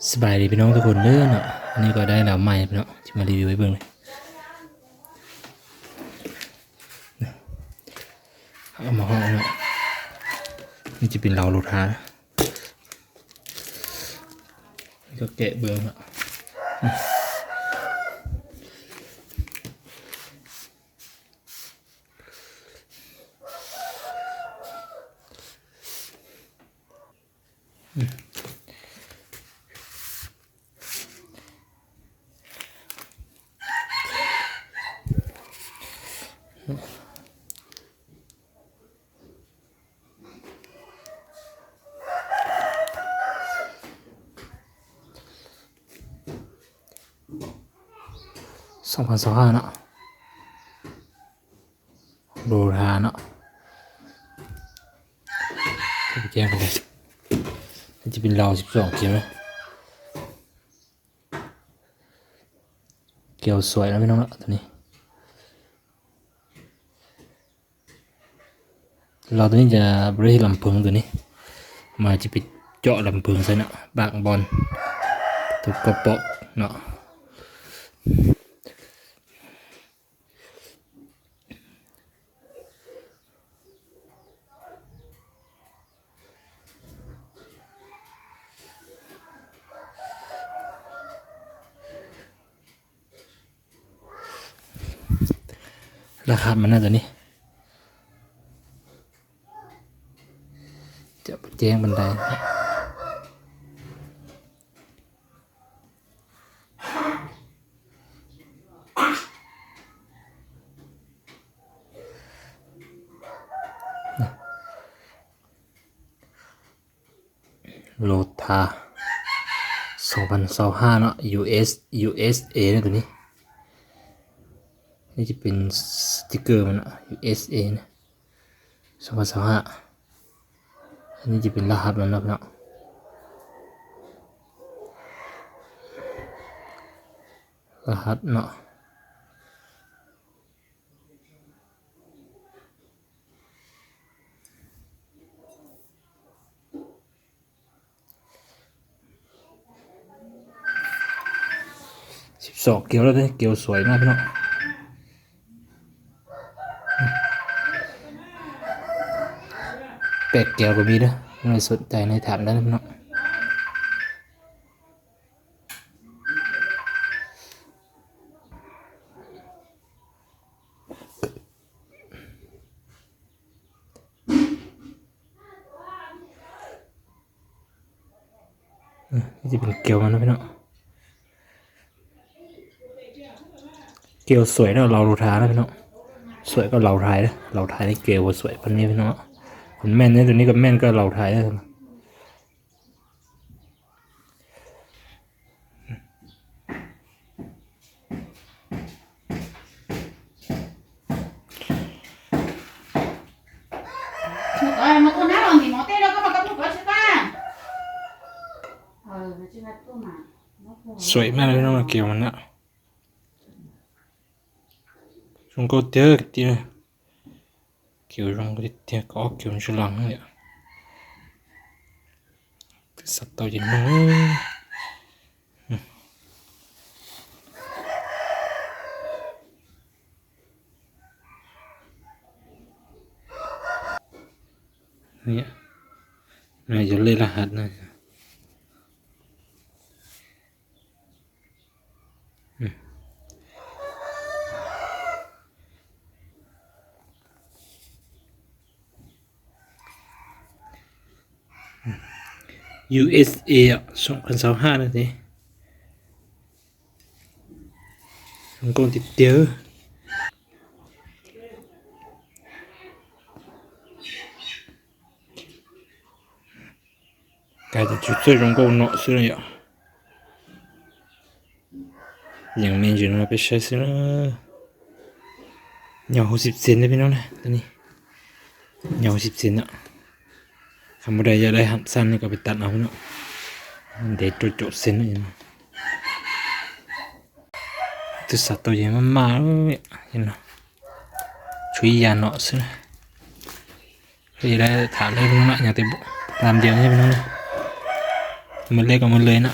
ສະບາຍດີພີ່ນ້ອງທຸກຄົນເດີເນາະ, ອັນນີ້ກໍໄດ້ລາວໃໝ່ເນາະ ທີ່ມາຣີວິວໃຫ້ເບິ່ງເລີຍ. ເອົາມາຮອດເນາະ, ນີ້ຈະເປັນລາວໂລທາ, ນີ້ກໍແກະເບິ່ງເນາະ. ສອງພັນຊາວຫ້າເນາະ, ໂລທາເນາະ. ຈະໄປແຈ້ງກັນເລີຍ, ມັນຈະເປັນລາວສິບສອງເກມເນາະ. ແກວສວຍເນາະພີ່ນ້ອງເນາະ ຕົວນີ້. ລາວຕົວນີ້ຈະບໍ່ໄດ້ເຮັດລຳເພິງ, ຕົວນີ້ມາຈະໄປເຈາະລຳເພິງໃສ່ເນາະ, ບາງບ່ອນ ຕົວກະປອກເນາະ. ລະຫັດມັນນະຕົວນີ້ ຈະບໍ່ແຈ້ງປານໃດ. ໂລທາ ສອງພັນຊາວຫ້າເນາະ, ຢູເອສ ຢູເອສເອ ເນາະຕົວນີ້. ນີ້ຈະເປັນສະຕິກເກີມັນເນາະ ຢູເອສເອ ເນາະ ສອງພັນຊາວຫ້າ. ອັນນີ້ຈະເປັນລະຫັດມັນເນາະ ເນາະ, ລະຫັດເນາະ. ສິບສອງແກວແລ້ວເດ້, ແກວສວຍມາກພີ່ນ້ອງ. ແປດແກວກໍມີເດີ້, ໃຜສົນໃຈໃນຖາມໄດ້ເນາະ. ນີ້ຈະເປັນແກວມັນເນາະພີ່ນ້ອງ, ແກວສວຍເນາະ, ລາວໂລທາເນາະພີ່ນ້ອງ. ສວຍກໍລາວໄທເນາະ, ລາວໄທນີ້ແກວບໍ່ສວຍປານນີ້ພີ່ນ້ອງ. ຄັນແມ່ນເດ້ ຕົວນີ້ກໍແມ່ນກໍລາວໄທເນາະ. ສວຍມາກເລີຍເນາະ ແກວມັນນະ. ຊົງໂກເຕີກະຕິ ແກວຊົງໂກເຕີກະອອກແກວຊຸລັງນີ້ແຫຼະ. ຄືສັດເຕົາເຢັນເນາະ. ນີ້ ແມ່ນຈະເລີຍລະຫັດນະ. ຢູເອສເອ ສອງພັນຊາວຫ້ານັ້ນເດ້. ມັນກໍຕິດເຕີ ກາຍເປັນຊຸດຊ່ວຍລົງກໍເນາະ ຊື່ເນາະ. ຍັງແມ່ນຢູ່ເນາະ ໄປໃຊ້ຊື່ເນາະ. ຍາວຫົກສິບເຊັນເດ້ພີ່ນ້ອງເດີ ຕົວນີ້ ຍາວຫົກສິບເຊັນເນາະ. ຄັນຜູ້ໃດຢາກໄດ້ສັ້ນນີ້ກໍໄປຕັດເອົາເນາະ, ມັນໄດ້ໂຈະໆເສັ້ນເນາະ. ຕົວສັດຕົວໃຫຍ່ມາກໆເລີຍ ເຫັນເນາະ. ຊຸຍຢາເນາະ ຊື່ ເຮັດໄດ້ຖານເລີຍພີ່ນ້ອງເນາະ, ຍັງແຕ່ລຳດຽວນີ້ພີ່ນ້ອງເນາະ. ໝົດເລີຍກໍໝົດເລີຍເນາະ.